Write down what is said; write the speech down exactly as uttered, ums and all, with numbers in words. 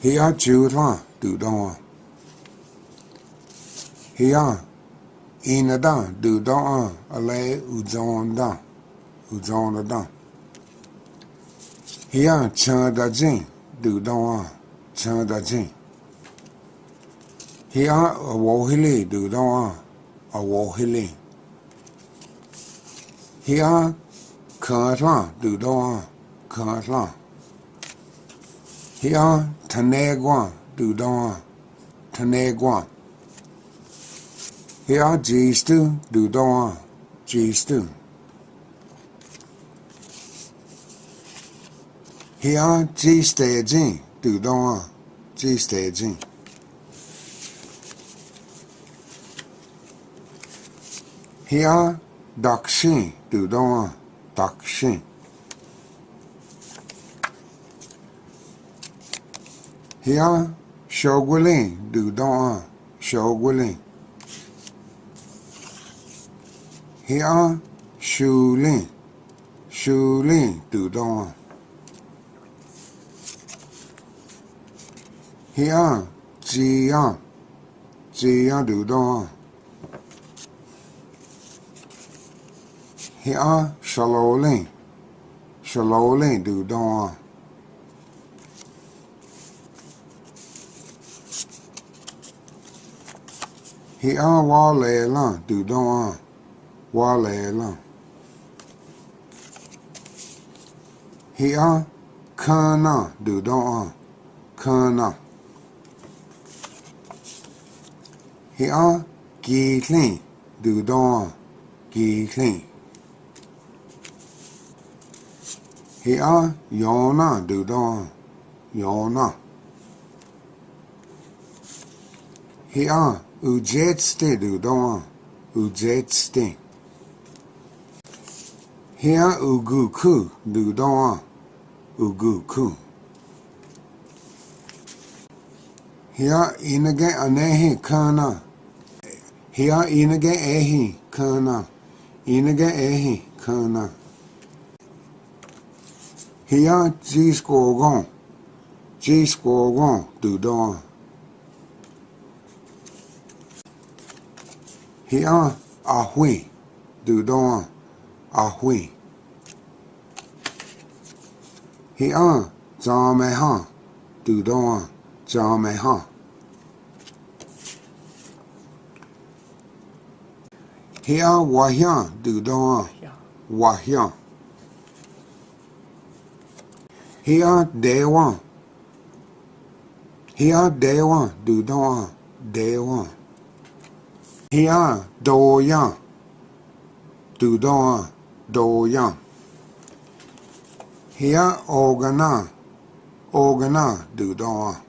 Hi'a chu hlan du dong a. Hi'a inadan du dong a, a le u dzon dan, u dzon dan. Hi'a chan da jin du dong a, chan da jin. Hi'a awo hili du dong a, awo hili. Hi'a khan hlan du dong a, khan hlan. Hi'a thaneguan du dong a, thaneguan. Hi'a jistu du dong a, jistu. Hi'a jiste jin du dong a, jiste jin. Hi'a dakshin du dong a, dakshin. Hi'a shogulin du dong a, shogulin. Hi'a shulin, shulin du dong a. Hi'a jiyan, jiyan du dong a. Hi'a shalolin, shalolin du dong a. Hi'a walelan du dong a, walelan. Hi'a khannan du dong a, khannan. Hi'a gilhin du dong a, gilhin. Hi'a yonnan du dong a, yonnan. Hi'a ujetsti du dong a, ujetsti. Hi'a uguku du dong a, uguku. Hi'a inage anehi khannan. Hi'a inage ehi khannan. Inage ehi khannan. Hi'a jiskogon, jiskogon du dong a. Hi'a ahui du dong a, ahui. Hi'a janmehan du dong a, janmehan. Hi'a wahyan du dong a, wahyan. Hi'a dewan. Hi'a dewan du dong a, dewan. Hi'a doyan du dong a, doyan. Hi'a oganan, oganan du dong a.